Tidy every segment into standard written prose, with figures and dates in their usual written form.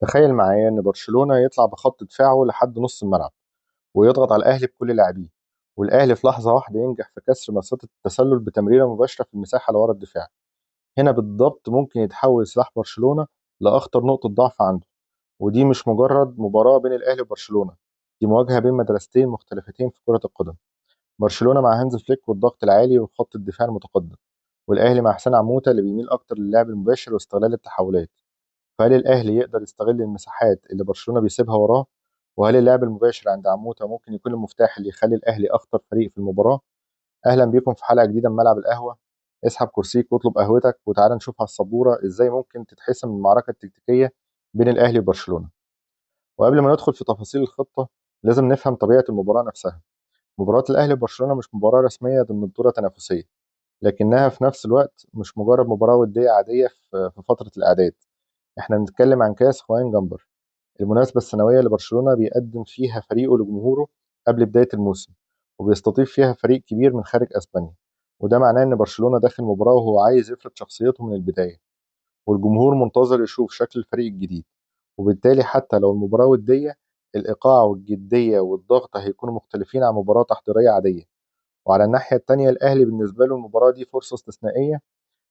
تخيل معايا إن برشلونة يطلع بخط دفاعه لحد نص الملعب ويضغط على الأهلي بكل لاعبيه، والأهلي في لحظة واحدة ينجح في كسر مسافة التسلل بتمريرة مباشرة في المساحة اللي ورا الدفاع. هنا بالضبط ممكن يتحول سلاح برشلونة لأخطر نقطة ضعف عنده. ودي مش مجرد مباراة بين الأهلي وبرشلونة، دي مواجهة بين مدرستين مختلفتين في كرة القدم. برشلونة مع هانز فليك والضغط العالي وخط الدفاع المتقدم، والأهلي مع حسين عموتة اللي بيميل أكتر للعب المباشر واستغلال التحولات. فهل الأهلي يقدر يستغل المساحات اللي برشلونة بيسيبها وراه؟ وهل اللعب المباشر عند عموتة ممكن يكون المفتاح اللي يخلي الأهلي أخطر فريق في المباراة؟ أهلا بيكم في حلقة جديدة من ملعب القهوة. اسحب كرسيك واطلب قهوتك وتعالى نشوف على السبورة إزاي ممكن تتحسم المعركة التكتيكية بين الأهلي وبرشلونة. وقبل ما ندخل في تفاصيل الخطة لازم نفهم طبيعة المباراة نفسها. مباراة الأهلي وبرشلونة مش مباراة رسمية ضمن بطولة تنافسية، لكنها في نفس الوقت مش مجرد مباراة ودية عادية في فترة الإعداد. احنا بنتكلم عن كاس خوان جامبر، المناسبة السنوية لبرشلونة بيقدم فيها فريقه لجمهوره قبل بداية الموسم، وبيستضيف فيها فريق كبير من خارج أسبانيا. وده معناه إن برشلونة داخل المباراة وهو عايز يفرض شخصيته من البداية، والجمهور منتظر يشوف شكل الفريق الجديد. وبالتالي حتى لو المباراة ودية، الإيقاع والجدية والضغط هيكونوا مختلفين عن مباراة تحضيرية عادية. وعلى الناحية التانية الأهلي بالنسبة له المباراة دي فرصة استثنائية،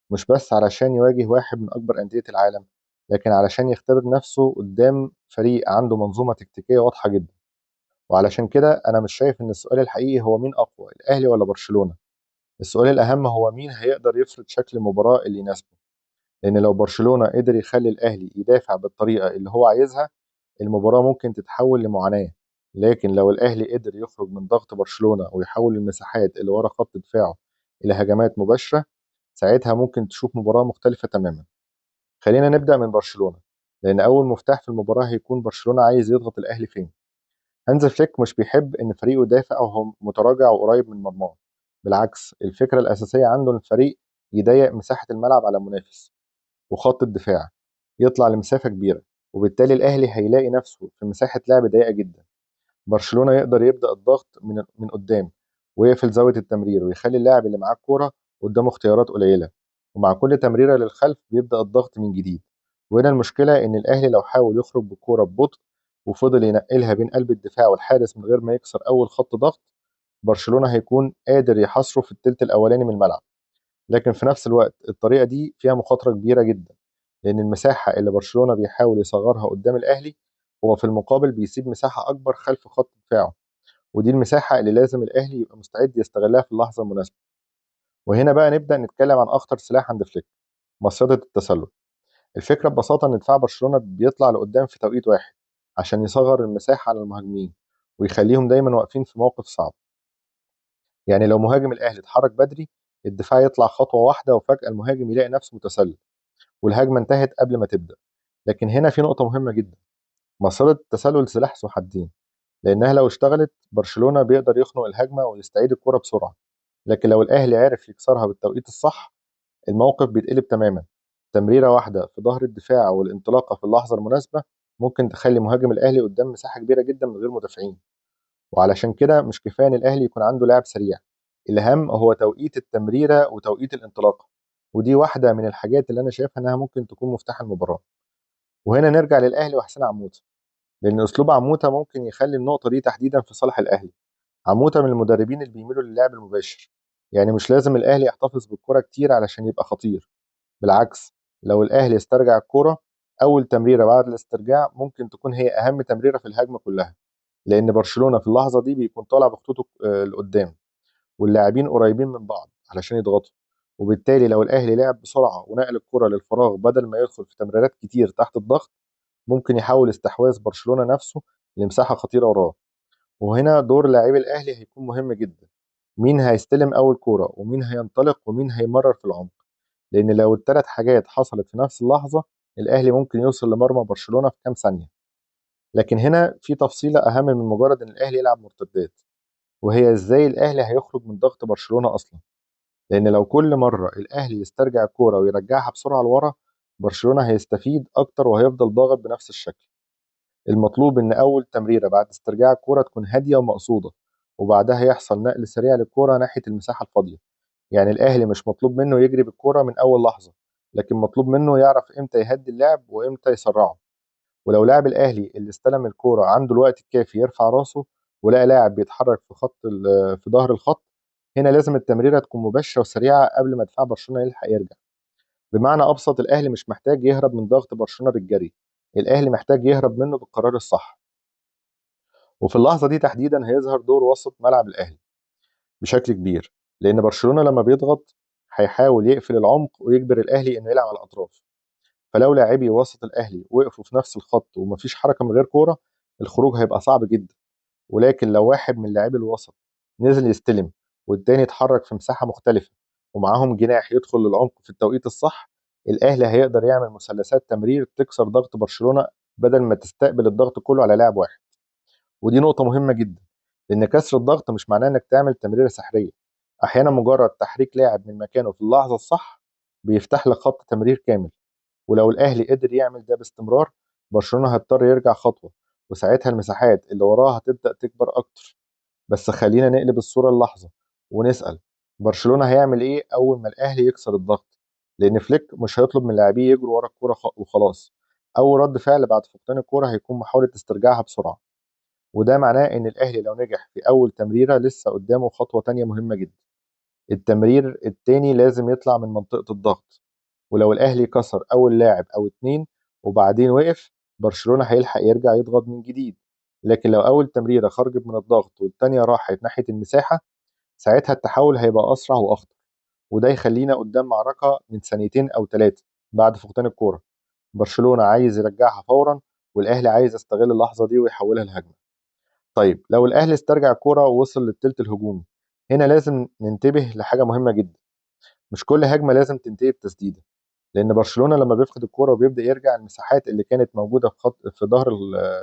مش بس علشان يواجه واحد من أكبر أندية العالم، لكن علشان يختبر نفسه قدام فريق عنده منظومة تكتيكية واضحة جدا. وعلشان كده أنا مش شايف إن السؤال الحقيقي هو مين أقوى، الأهلي ولا برشلونة. السؤال الأهم هو مين هيقدر يفرض شكل المباراة اللي يناسبه. لأن لو برشلونة قدر يخلي الأهلي يدافع بالطريقة اللي هو عايزها، المباراة ممكن تتحول لمعاناة. لكن لو الأهلي قدر يخرج من ضغط برشلونة ويحول المساحات اللي ورا خط دفاعه إلى هجمات مباشرة، ساعتها ممكن تشوف مباراة مختلفة تماما. خلينا نبدأ من برشلونة، لأن أول مفتاح في المباراة هيكون برشلونة عايز يضغط الأهلي فين. هانز فليك مش بيحب إن فريقه يدافع وهو متراجع وقريب من مرماه، بالعكس الفكرة الأساسية عنده إن الفريق يضيق مساحة الملعب على المنافس وخط الدفاع يطلع لمسافة كبيرة، وبالتالي الأهلي هيلاقي نفسه في مساحة لعب ضيقة جدا. برشلونة يقدر يبدأ الضغط من قدام ويقفل زاوية التمرير ويخلي اللاعب اللي معاه الكورة قدامه اختيارات قليلة، ومع كل تمريرة للخلف بيبدأ الضغط من جديد. وهنا المشكلة إن الأهلي لو حاول يخرج بالكورة ببطء وفضل ينقلها بين قلب الدفاع والحارس من غير ما يكسر أول خط ضغط، برشلونة هيكون قادر يحاصره في الثلث الأولاني من الملعب. لكن في نفس الوقت الطريقة دي فيها مخاطرة كبيرة جدا، لأن المساحة اللي برشلونة بيحاول يصغرها قدام الأهلي هو في المقابل بيسيب مساحة أكبر خلف خط دفاعه، ودي المساحة اللي لازم الأهلي يبقى مستعد يستغلها في اللحظة المناسبة. وهنا بقى نبدأ نتكلم عن أخطر سلاح عند فليك، مصيدة التسلل. الفكرة ببساطة إن دفاع برشلونة بيطلع لقدام في توقيت واحد عشان يصغر المساحة على المهاجمين ويخليهم دايما واقفين في موقف صعب. يعني لو مهاجم الأهلي اتحرك بدري، الدفاع يطلع خطوة واحدة وفجأة المهاجم يلاقي نفسه متسلل والهجمة انتهت قبل ما تبدأ. لكن هنا في نقطة مهمة جدا، مصيدة التسلل سلاح ذو حدين، لأنها لو اشتغلت برشلونة بيقدر يخنق الهجمة ويستعيد الكرة بسرعة، لكن لو الأهلي عرف يكسرها بالتوقيت الصح الموقف بيتقلب تماما. تمريرة واحدة في ظهر الدفاع والانطلاقة في اللحظة المناسبة ممكن تخلي مهاجم الأهلي قدام مساحة كبيرة جدا من غير مدافعين. وعلشان كده مش كفاية إن الأهلي يكون عنده لاعب سريع، الأهم هو توقيت التمريرة وتوقيت الانطلاقة، ودي واحدة من الحاجات اللي أنا شايفها إنها ممكن تكون مفتاح المباراة. وهنا نرجع للأهلي وحسين عموتة، لأن أسلوب عموتة ممكن يخلي النقطة دي تحديدا في صالح الأهلي. عموتة من المدربين اللي بيميلوا للعب المباشر، يعني مش لازم الأهلي يحتفظ بالكرة كتير علشان يبقى خطير، بالعكس لو الأهلي استرجع الكرة أول تمريرة بعد الاسترجاع ممكن تكون هي أهم تمريرة في الهجمة كلها، لأن برشلونة في اللحظة دي بيكون طالع بخطوطه لقدام واللاعبين قريبين من بعض علشان يضغطوا. وبالتالي لو الأهلي لعب بسرعة ونقل الكرة للفراغ بدل ما يدخل في تمريرات كتير تحت الضغط، ممكن يحاول استحواذ برشلونة نفسه لمساحة خطيرة وراه. وهنا دور لاعبي الأهلي هيكون مهم جدا، مين هيستلم أول كورة ومين هينطلق ومين هيمرر في العمق، لأن لو الثلاث حاجات حصلت في نفس اللحظة الأهلي ممكن يوصل لمرمى برشلونة في كام ثانية. لكن هنا في تفصيلة أهم من مجرد إن الأهلي يلعب مرتدات، وهي إزاي الأهلي هيخرج من ضغط برشلونة أصلا. لأن لو كل مرة الأهلي يسترجع الكورة ويرجعها بسرعة لورا، برشلونة هيستفيد أكتر وهيفضل ضاغط بنفس الشكل. المطلوب إن أول تمريرة بعد استرجاع الكورة تكون هادية ومقصودة، وبعدها يحصل نقل سريع للكورة ناحية المساحة الفاضية. يعني الأهلي مش مطلوب منه يجري بالكورة من أول لحظة، لكن مطلوب منه يعرف إمتى يهدي اللعب وإمتى يسرعه. ولو لاعب الأهلي اللي استلم الكورة عنده الوقت الكافي يرفع راسه ولقى لاعب بيتحرك في خط في ظهر الخط، هنا لازم التمريرة تكون مباشرة وسريعة قبل ما دفاع برشلونة يلحق يرجع. بمعنى أبسط، الأهلي مش محتاج يهرب من ضغط برشلونة بالجري، الأهلي محتاج يهرب منه بالقرار الصح. وفي اللحظة دي تحديدا هيظهر دور وسط ملعب الأهلي بشكل كبير، لأن برشلونة لما بيضغط هيحاول يقفل العمق ويجبر الأهلي إنه يلعب على الأطراف. فلو لاعبي وسط الأهلي وقفوا في نفس الخط ومفيش حركة من غير كورة، الخروج هيبقى صعب جدا. ولكن لو واحد من لاعبي الوسط نزل يستلم والتاني اتحرك في مساحة مختلفة ومعاهم جناح يدخل للعمق في التوقيت الصح، الأهلي هيقدر يعمل مثلثات تمرير تكسر ضغط برشلونة بدل ما تستقبل الضغط كله على لاعب واحد. ودي نقطة مهمة جدا، لأن كسر الضغط مش معناه إنك تعمل تمريرة سحرية. أحيانا مجرد تحريك لاعب من مكانه في اللحظة الصح بيفتح لك خط تمرير كامل. ولو الأهلي قدر يعمل ده باستمرار، برشلونة هيضطر يرجع خطوة، وساعتها المساحات اللي وراها هتبدأ تكبر أكتر. بس خلينا نقلب الصورة اللحظة ونسأل، برشلونة هيعمل إيه أول ما الأهلي يكسر الضغط؟ لأن فليك مش هيطلب من لاعبيه يجروا ورا الكورة وخلاص. أول رد فعل بعد فقدان الكورة هيكون محاولة استرجاعها بسرعة، وده معناه إن الأهلي لو نجح في أول تمريرة لسه قدامه خطوة تانية مهمة جدا. التمرير التاني لازم يطلع من منطقة الضغط، ولو الأهلي كسر أول لاعب أو اتنين وبعدين وقف، برشلونة هيلحق يرجع يضغط من جديد. لكن لو أول تمريرة خرجت من الضغط والتانية راحت ناحية المساحة، ساعتها التحول هيبقى أسرع وأخطر، وده يخلينا قدام معركة من ثانيتين أو ثلاثة بعد فقدان الكورة. برشلونة عايز يرجعها فورا، والأهلي عايز يستغل اللحظة دي ويحولها لهجمة. طيب لو الأهلي استرجع الكورة ووصل للثلث الهجومي، هنا لازم ننتبه لحاجة مهمة جدا. مش كل هجمة لازم تنتهي بتسديدة، لأن برشلونة لما بيفقد الكورة وبيبدأ يرجع، المساحات اللي كانت موجودة في خط في ظهر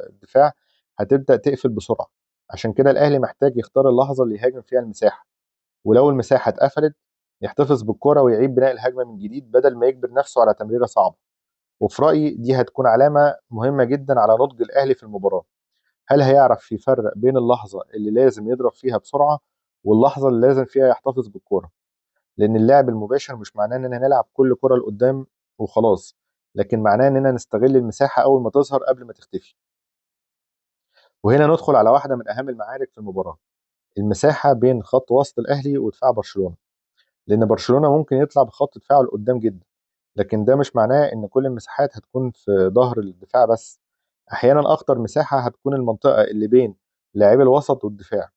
الدفاع هتبدأ تقفل بسرعة. عشان كده الأهلي محتاج يختار اللحظة اللي يهاجم فيها المساحة، ولو المساحة اتقفلت يحتفظ بالكرة ويعيد بناء الهجمة من جديد بدل ما يجبر نفسه على تمريرة صعبة. وفي رأيي دي هتكون علامة مهمة جدا على نضج الأهلي في المباراة. هل هيعرف يفرق بين اللحظة اللي لازم يضرب فيها بسرعة واللحظة اللي لازم فيها يحتفظ بالكرة؟ لأن اللعب المباشر مش معناه إننا نلعب كل كرة لقدام وخلاص، لكن معناه إننا نستغل المساحة أول ما تظهر قبل ما تختفي. وهنا ندخل على واحدة من أهم المعارك في المباراة، المساحة بين خط وسط الأهلي ودفاع برشلونة. لأن برشلونة ممكن يطلع بخط دفاعه لقدام جدا، لكن ده مش معناه إن كل المساحات هتكون في ظهر الدفاع بس. أحيانا أخطر مساحة هتكون المنطقة اللي بين لاعبي الوسط والدفاع،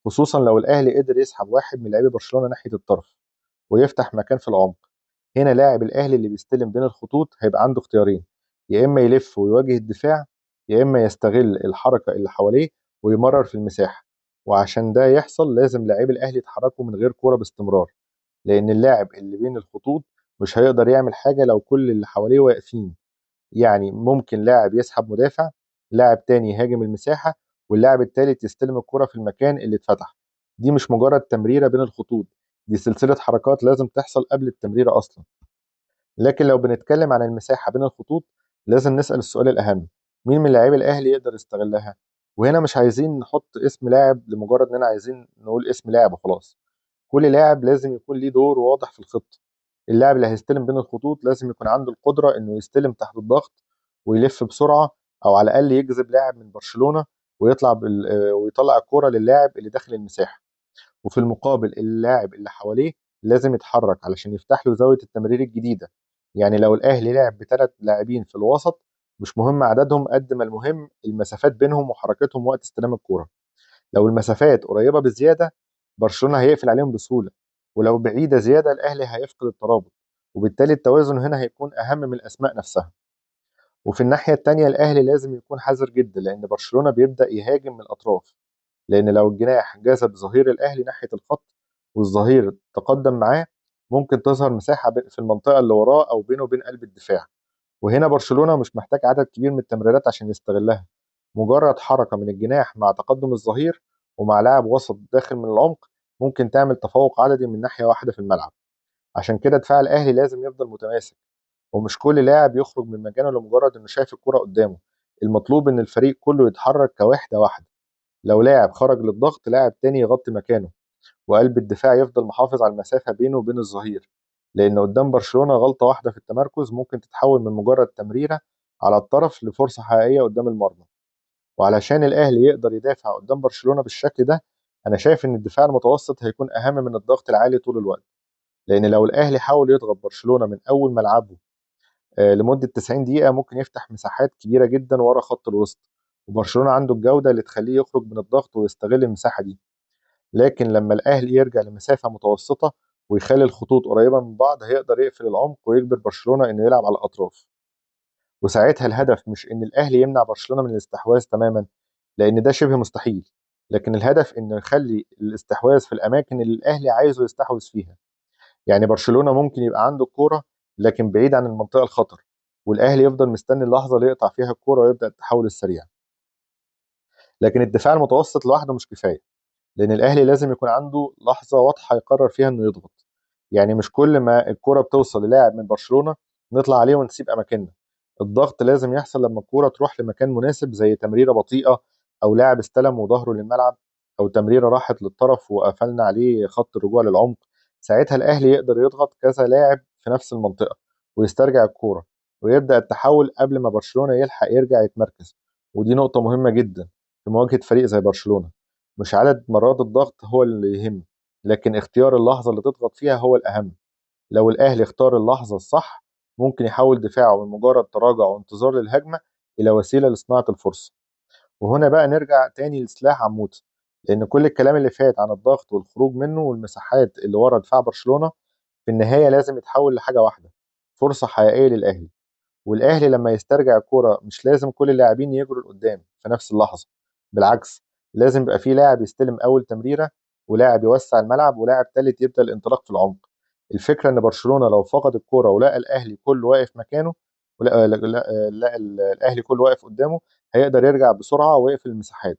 خصوصا لو الأهلي قدر يسحب واحد من لاعبي برشلونة ناحية الطرف ويفتح مكان في العمق. هنا لاعب الأهلي اللي بيستلم بين الخطوط هيبقى عنده اختيارين، يا إما يلف ويواجه الدفاع، يا إما يستغل الحركة اللي حواليه ويمرر في المساحة. وعشان ده يحصل لازم لاعبي الأهلي يتحركوا من غير كورة باستمرار، لأن اللاعب اللي بين الخطوط مش هيقدر يعمل حاجة لو كل اللي حواليه واقفين. يعني ممكن لاعب يسحب مدافع، لاعب تاني يهاجم المساحة، واللاعب التالت يستلم الكرة في المكان اللي اتفتح. دي مش مجرد تمريرة بين الخطوط، دي سلسلة حركات لازم تحصل قبل التمريرة أصلا. لكن لو بنتكلم عن المساحة بين الخطوط لازم نسأل السؤال الأهم، مين من لاعبي الأهلي يقدر يستغلها؟ وهنا مش عايزين نحط اسم لاعب لمجرد إننا عايزين نقول اسم لاعب وخلاص. كل لاعب لازم يكون ليه دور واضح في الخطة. اللاعب اللي هيستلم بين الخطوط لازم يكون عنده القدرة إنه يستلم تحت الضغط ويلف بسرعة، أو على الأقل يجذب لاعب من برشلونة ويطلع الكرة للاعب اللي داخل المساحة. وفي المقابل اللاعب اللي حواليه لازم يتحرك علشان يفتح له زاوية التمرير الجديدة. يعني لو الأهلي لعب بثلاث لاعبين في الوسط، مش مهم عددهم قد ما المهم المسافات بينهم وحركتهم وقت استلام الكورة. لو المسافات قريبة بزيادة برشلونة هيقفل عليهم بسهولة، ولو بعيدة زيادة الأهلي هيفقد الترابط، وبالتالي التوازن هنا هيكون أهم من الأسماء نفسها. وفي الناحية التانية الأهلي لازم يكون حذر جدا، لأن برشلونة بيبدأ يهاجم من الأطراف. لأن لو الجناح جذب ظهير الأهلي ناحية الخط والظهير تقدم معاه، ممكن تظهر مساحة في المنطقة اللي وراه أو بينه وبين قلب الدفاع. وهنا برشلونة مش محتاج عدد كبير من التمريرات عشان يستغلها، مجرد حركة من الجناح مع تقدم الظهير ومع لاعب وسط داخل من العمق ممكن تعمل تفوق عددي من ناحية واحدة في الملعب. عشان كده دفاع الأهلي لازم يفضل متماسك، ومش كل لاعب يخرج من مكانه لمجرد انه شايف الكرة قدامه. المطلوب ان الفريق كله يتحرك كوحدة واحدة. لو لاعب خرج للضغط، لاعب تاني يغطي مكانه، وقلب الدفاع يفضل محافظ على المسافة بينه وبين الظهير. لأن قدام برشلونة غلطة واحدة في التمركز ممكن تتحول من مجرد تمريرة على الطرف لفرصة حقيقية قدام المرمى. وعلشان الأهلي يقدر يدافع قدام برشلونة بالشكل ده، أنا شايف إن الدفاع المتوسط هيكون أهم من الضغط العالي طول الوقت، لأن لو الأهلي حاول يضغط برشلونة من أول ملعبه لمدة 90 دقيقة ممكن يفتح مساحات كبيرة جدا ورا خط الوسط، وبرشلونة عنده الجودة اللي تخليه يخرج من الضغط ويستغل المساحة دي. لكن لما الأهلي يرجع لمسافة متوسطة ويخلي الخطوط قريبة من بعض، هيقدر يقفل العمق ويجبر برشلونة إنه يلعب على الأطراف. وساعتها الهدف مش إن الأهلي يمنع برشلونة من الاستحواذ تماما، لأن ده شبه مستحيل، لكن الهدف إنه يخلي الاستحواذ في الأماكن اللي الأهلي عايزه يستحوذ فيها. يعني برشلونة ممكن يبقى عنده الكورة لكن بعيد عن المنطقة الخطر، والأهلي يفضل مستني اللحظة اللي يقطع فيها الكورة ويبدأ التحول السريع. لكن الدفاع المتوسط لوحده مش كفاية، لأن الأهلي لازم يكون عنده لحظة واضحة يقرر فيها إنه يضغط. يعني مش كل ما الكرة بتوصل للاعب من برشلونة نطلع عليه ونسيب أماكننا. الضغط لازم يحصل لما الكرة تروح لمكان مناسب، زي تمريرة بطيئة أو لاعب استلم وظهره للملعب، أو تمريرة راحت للطرف وقفلنا عليه خط الرجوع للعمق. ساعتها الأهلي يقدر يضغط كذا لاعب في نفس المنطقة ويسترجع الكورة ويبدأ التحول قبل ما برشلونة يلحق يرجع يتمركز. ودي نقطة مهمة جدا في مواجهة فريق زي برشلونة. مش عدد مرات الضغط هو اللي يهم، لكن اختيار اللحظة اللي تضغط فيها هو الأهم. لو الأهلي اختار اللحظة الصح ممكن يحول دفاعه من مجرد تراجع وانتظار للهجمة إلى وسيلة لصناعة الفرصة. وهنا بقى نرجع تاني لسلاح عموتة، لأن كل الكلام اللي فات عن الضغط والخروج منه والمساحات اللي ورا دفاع برشلونة في النهاية لازم يتحول لحاجة واحدة، فرصة حقيقية للأهلي. والأهلي لما يسترجع الكرة مش لازم كل اللاعبين يجروا لقدام في نفس اللحظة، بالعكس لازم يبقى في لاعب يستلم أول تمريرة، ولاعب يوسع الملعب، ولاعب تالت يبدأ الانطلاق في العمق. الفكرة إن برشلونة لو فقد الكرة ولقى الأهلي كله واقف مكانه، ولقى لقى الأهلي كله واقف قدامه، هيقدر يرجع بسرعة ويقفل المساحات.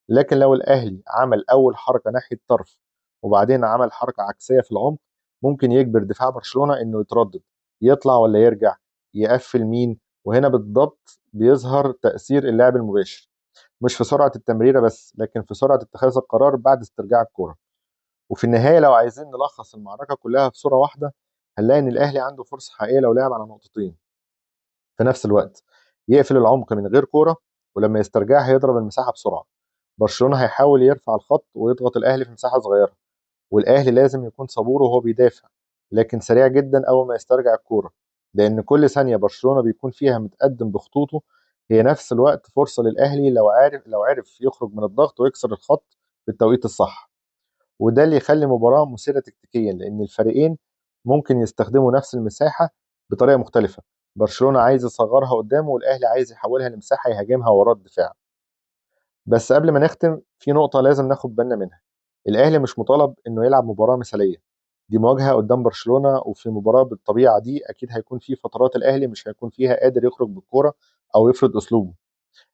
لكن لو الأهلي عمل أول حركة ناحية الطرف وبعدين عمل حركة عكسية في العمق، ممكن يجبر دفاع برشلونة إنه يتردد، يطلع ولا يرجع، يقفل مين. وهنا بالضبط بيظهر تأثير اللاعب المباشر، مش في سرعة التمريرة بس، لكن في سرعة اتخاذ القرار بعد استرجاع الكرة. وفي النهاية لو عايزين نلخص المعركة كلها في صورة واحدة، هنلاقي إن الأهلي عنده فرصة حقيقية لو لعب على نقطتين في نفس الوقت، يقفل العمق من غير كورة، ولما يسترجعها يضرب المساحة بسرعة. برشلونة هيحاول يرفع الخط ويضغط الأهلي في مساحة صغيرة، والأهلي لازم يكون صبور وهو بيدافع، لكن سريع جدا أول ما يسترجع الكورة، لأن كل ثانية برشلونة بيكون فيها متقدم بخطوطه هي نفس الوقت فرصة للأهلي لو عرف يخرج من الضغط ويكسر الخط في التوقيت الصح. وده اللي يخلي المباراة مثيرة تكتيكيا، لأن الفريقين ممكن يستخدموا نفس المساحة بطريقة مختلفة. برشلونة عايز يصغرها قدامه، والأهلي عايز يحولها لمساحة يهاجمها ورا الدفاع. بس قبل ما نختم في نقطة لازم ناخد بالنا منها، الأهلي مش مطالب إنه يلعب مباراة مثالية. دي مواجهة قدام برشلونة، وفي مباراة بالطبيعة دي أكيد هيكون في فترات الأهلي مش هيكون فيها قادر يخرج بالكورة أو يفرض أسلوبه.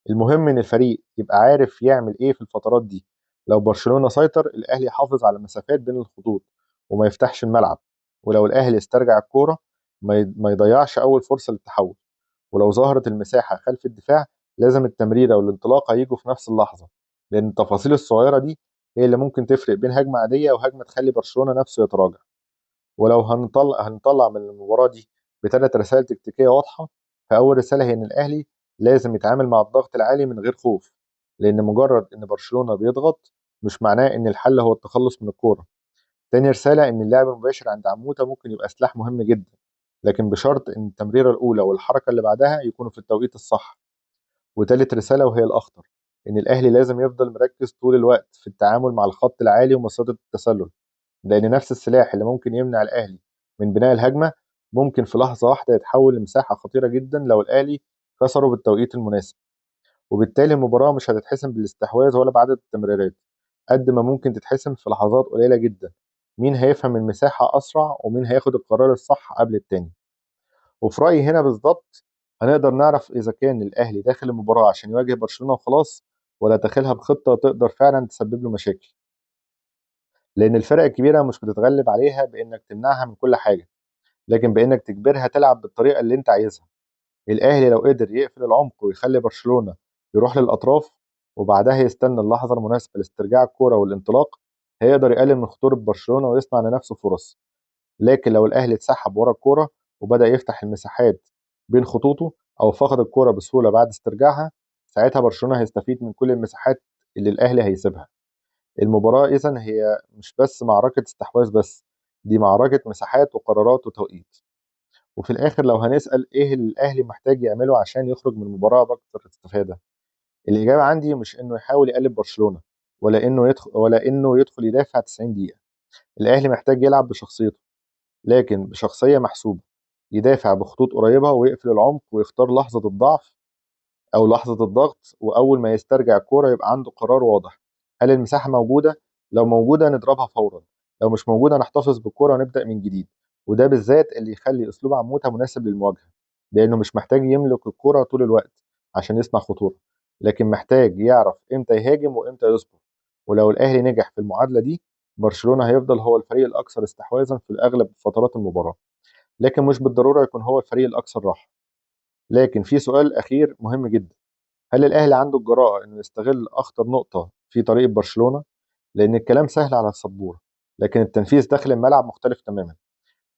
المهم إن الفريق يبقى عارف يعمل إيه في الفترات دي. لو برشلونة سيطر، الأهلي يحافظ على المسافات بين الخطوط وما يفتحش الملعب، ولو الأهلي استرجع الكورة ما يضيعش أول فرصة للتحول. ولو ظهرت المساحة خلف الدفاع لازم التمريرة والانطلاقة يجوا في نفس اللحظة، لأن التفاصيل الصغيرة دي هي اللي ممكن تفرق بين هجمة عادية وهجمة تخلي برشلونة نفسه يتراجع. ولو هنطلع من المباراة دي بثلاث رسائل تكتيكية واضحة، فأول رسالة هي إن الأهلي لازم يتعامل مع الضغط العالي من غير خوف، لأن مجرد إن برشلونة بيضغط مش معناه إن الحل هو التخلص من الكورة. تاني رسالة إن اللاعب المباشر عند عموتة ممكن يبقى سلاح مهم جدا، لكن بشرط إن التمريرة الأولى والحركة اللي بعدها يكونوا في التوقيت الصح. وتالت رسالة وهي الأخطر، إن الأهلي لازم يفضل مركز طول الوقت في التعامل مع الخط العالي ومصيدة التسلل، لأن نفس السلاح اللي ممكن يمنع الأهلي من بناء الهجمة ممكن في لحظة واحدة يتحول لمساحة خطيرة جدا لو الأهلي كسره بالتوقيت المناسب. وبالتالي المباراة مش هتتحسم بالاستحواذ ولا بعدد التمريرات قد ما ممكن تتحسم في لحظات قليلة جدا، مين هيفهم المساحة أسرع ومين هياخد القرار الصح قبل التاني. وفي رأيي هنا بالظبط هنقدر نعرف إذا كان الأهلي داخل المباراة عشان يواجه برشلونة وخلاص، ولا داخلها بخطة تقدر فعلا تسبب له مشاكل. لأن الفرق الكبيرة مش بتتغلب عليها بإنك تمنعها من كل حاجة، لكن بإنك تجبرها تلعب بالطريقة اللي أنت عايزها. الأهلي لو قدر يقفل العمق ويخلي برشلونة يروح للأطراف وبعدها يستنى اللحظة المناسبة لاسترجاع الكورة والانطلاق، هيقدر يقلل من خطورة برشلونة ويصنع لنفسه فرص. لكن لو الأهلي اتسحب ورا الكورة وبدأ يفتح المساحات بين خطوطه، أو فقد الكرة بسهولة بعد استرجاعها، ساعتها برشلونة هيستفيد من كل المساحات اللي الأهلي هيسيبها. المباراة إذن هي مش بس معركة استحواذ بس، دي معركة مساحات وقرارات وتوقيت. وفي الآخر لو هنسأل إيه اللي الأهلي محتاج يعمله عشان يخرج من المباراة بأكثر استفادة، الإجابة عندي مش إنه يحاول يقلب برشلونة، ولا إنه يدخل يدافع 90 دقيقة. الأهلي محتاج يلعب بشخصيته، لكن بشخصية محسوبة، يدافع بخطوط قريبة ويقفل العمق ويختار لحظة الضعف أو لحظة الضغط، وأول ما يسترجع الكورة يبقى عنده قرار واضح. هل المساحة موجودة؟ لو موجودة نضربها فورا، لو مش موجودة نحتفظ بالكورة ونبدأ من جديد. وده بالذات اللي يخلي أسلوب عموتة مناسب للمواجهة، لأنه مش محتاج يملك الكورة طول الوقت عشان يصنع خطورة، لكن محتاج يعرف إمتى يهاجم وإمتى يصبر. ولو الأهلي نجح في المعادلة دي، برشلونة هيفضل هو الفريق الأكثر استحواذا في الأغلب فترات المباراة، لكن مش بالضرورة يكون هو الفريق الأكثر راحة. لكن في سؤال أخير مهم جدا، هل الأهلي عنده الجرأة إنه يستغل أخطر نقطة في طريق برشلونة؟ لأن الكلام سهل على السبورة، لكن التنفيذ داخل الملعب مختلف تماما.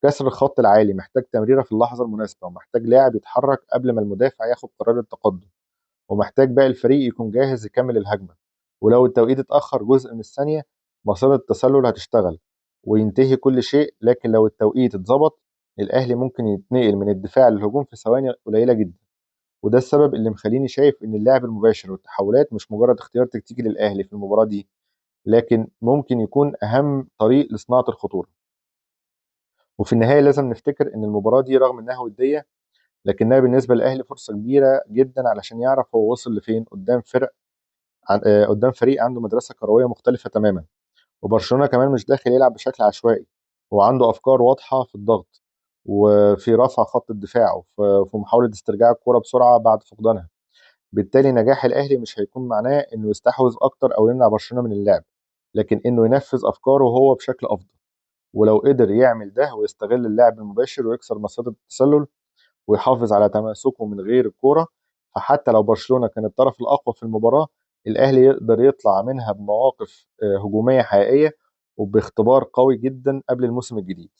كسر الخط العالي محتاج تمريرة في اللحظة المناسبة، ومحتاج لاعب يتحرك قبل ما المدافع ياخد قرار التقدم، ومحتاج باقي الفريق يكون جاهز يكمل الهجمة. ولو التوقيت اتأخر جزء من الثانية، مصيدة التسلل هتشتغل وينتهي كل شيء. لكن لو التوقيت اتظبط، الأهلي ممكن يتنقل من الدفاع للهجوم في ثواني قليلة جدا. وده السبب اللي مخليني شايف إن اللعب المباشر والتحولات مش مجرد اختيار تكتيكي للأهلي في المباراة دي، لكن ممكن يكون أهم طريق لصناعة الخطورة. وفي النهاية لازم نفتكر إن المباراة دي رغم إنها ودية، لكنها بالنسبة للأهلي فرصة كبيرة جدا علشان يعرف هو وصل لفين قدام فرق قدام فريق عنده مدرسة كروية مختلفة تماما. وبرشلونة كمان مش داخل يلعب بشكل عشوائي، هو عنده أفكار واضحة في الضغط وفي رفع خط الدفاع وفي محاولة استرجاع الكرة بسرعة بعد فقدانها. بالتالي نجاح الأهلي مش هيكون معناه إنه يستحوذ أكتر أو يمنع برشلونة من اللعب، لكن إنه ينفذ أفكاره هو بشكل أفضل. ولو قدر يعمل ده ويستغل اللعب المباشر ويكسر مصيدة التسلل ويحافظ على تماسكه من غير الكورة، فحتى لو برشلونة كان الطرف الأقوى في المباراة، الأهلي يقدر يطلع منها بمواقف هجومية حقيقية وباختبار قوي جدا قبل الموسم الجديد.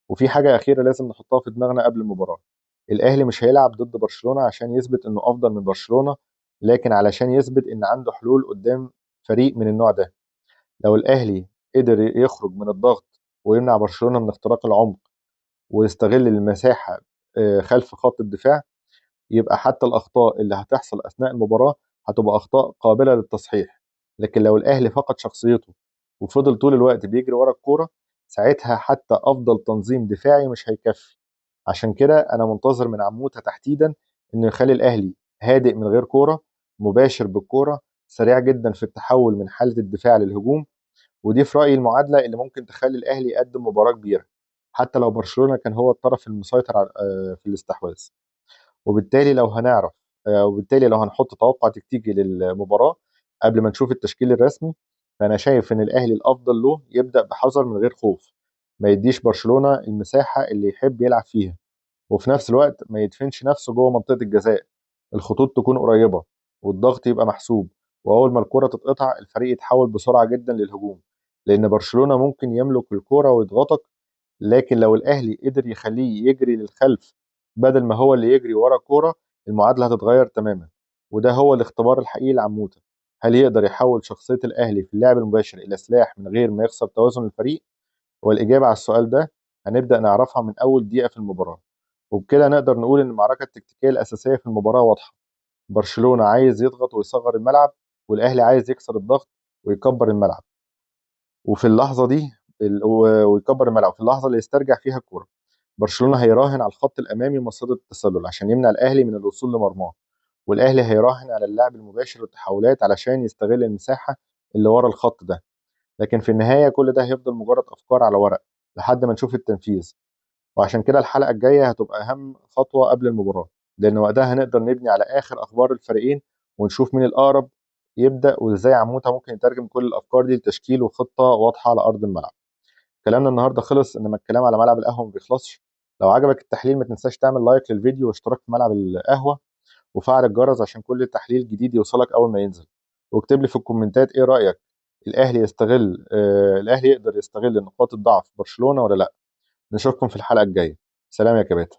وفي حاجة أخيرة لازم نحطها في دماغنا قبل المباراة، الأهلي مش هيلعب ضد برشلونة عشان يثبت إنه أفضل من برشلونة، لكن علشان يثبت إن عنده حلول قدام فريق من النوع ده. لو الأهلي قدر يخرج من الضغط ويمنع برشلونة من اختراق العمق ويستغل المساحة خلف خط الدفاع، يبقى حتى الأخطاء اللي هتحصل أثناء المباراة هتبقى أخطاء قابلة للتصحيح. لكن لو الأهلي فقد شخصيته وفضل طول الوقت بيجري ورا الكورة، ساعتها حتى أفضل تنظيم دفاعي مش هيكفي. عشان كده أنا منتظر من عموتة تحديدا إنه يخلي الأهلي هادئ من غير كورة، مباشر بالكورة، سريع جدا في التحول من حالة الدفاع للهجوم. ودي في رأيي المعادلة اللي ممكن تخلي الأهلي يقدم مباراة كبيرة حتى لو برشلونة كان هو الطرف المسيطر في الاستحواذ. وبالتالي لو هنعرف وبالتالي لو هنحط توقع تكتيكي للمباراة قبل ما نشوف التشكيل الرسمي، فأنا شايف إن الأهلي الأفضل له يبدأ بحذر من غير خوف، ما يديش برشلونة المساحة اللي يحب يلعب فيها، وفي نفس الوقت ما يدفنش نفسه جوه منطقة الجزاء. الخطوط تكون قريبة والضغط يبقى محسوب، وأول ما الكرة تتقطع الفريق يتحول بسرعة جدا للهجوم، لأن برشلونة ممكن يملك الكرة ويضغطك، لكن لو الأهلي قدر يخليه يجري للخلف بدل ما هو اللي يجري ورا الكورة، المعادلة هتتغير تماما. وده هو الاختبار الحقيقي لعموتة، هل يقدر يحول شخصية الأهلي في اللعب المباشر إلى سلاح من غير ما يخسر توازن الفريق؟ والإجابة على السؤال ده هنبدأ نعرفها من أول دقيقة في المباراة. وبكده نقدر نقول إن المعركة التكتيكية الأساسية في المباراة واضحة، برشلونة عايز يضغط ويصغر الملعب، والأهلي عايز يكسر الضغط ويكبر الملعب. وفي اللحظة دي ويكبر الملعب في اللحظة اللي يسترجع فيها الكورة، برشلونة هيراهن على الخط الأمامي ومصيدة التسلل عشان يمنع الأهلي من الوصول لمرماه، والأهلي هيراهن على اللعب المباشر والتحولات علشان يستغل المساحة اللي ورا الخط ده. لكن في النهاية كل ده هيفضل مجرد أفكار على ورق لحد ما نشوف التنفيذ. وعشان كده الحلقة الجاية هتبقى أهم خطوة قبل المباراة، لأن وقتها هنقدر نبني على آخر أخبار الفريقين ونشوف مين الأقرب يبدأ وإزاي عموتة ممكن يترجم كل الأفكار دي لتشكيل وخطة واضحة على أرض الملعب. كلامنا النهاردة خلص، إنما الكلام على ملعب القهوة ما بيخلصش. لو عجبك التحليل ما تنساش تعمل لايك للفيديو واشتراك في ملعب القهوة وفعل الجرس عشان كل تحليل جديد يوصلك أول ما ينزل. واكتب لي في الكومنتات إيه رأيك، الأهلي يستغل الأهلي يقدر يستغل نقاط الضعف برشلونة ولا لأ؟ نشوفكم في الحلقة الجاية. سلام يا كباتن.